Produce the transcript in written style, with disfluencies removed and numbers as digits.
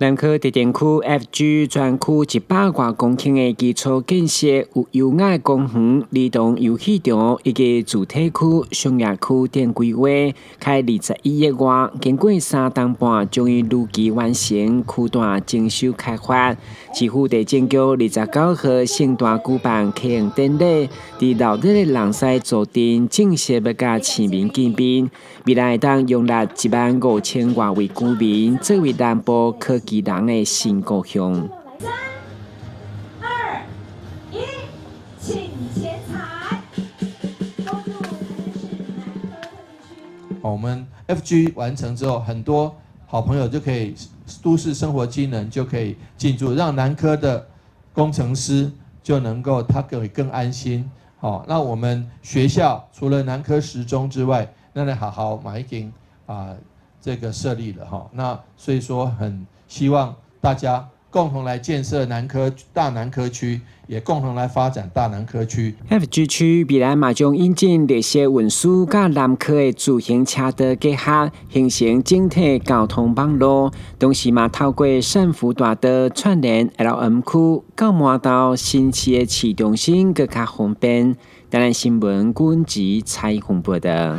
南科特定區 FG 專區100外公頃的基礎建設，有優雅的公園、兒童遊戲場以及住宅區、商業區等規劃，開21億外，經過3冬半，終於如期完成區段徵收開發。市府地政局29號盛大舉辦啟用典禮，佇鬧熱的人西座鎮正式欲佮市民見面。未來會當容納1萬5千外位居民，作為南部科技人的新故鄉。三、二、一，請剪彩。恭祝台南市南科特定區。我們 FG 完成之後，很多好朋友就可以都市生活機能就可以進駐，讓南科的工程師就能夠他可以更安心。好，那我們學校除了南科實中之外，咱的學校嘛已經啊這個設立了哈。那所以說很希望大家共同來建設南科大南科區，也共同來發展大南科區。 FG 區未來嘛將引進綠色運輸佮南科的自行車道結合，形成整體交通網路。同時嘛透過善福大道串聯 LM 區到鰻頭新市的市中心，閣較方便。台南新聞軍籍採訪報道。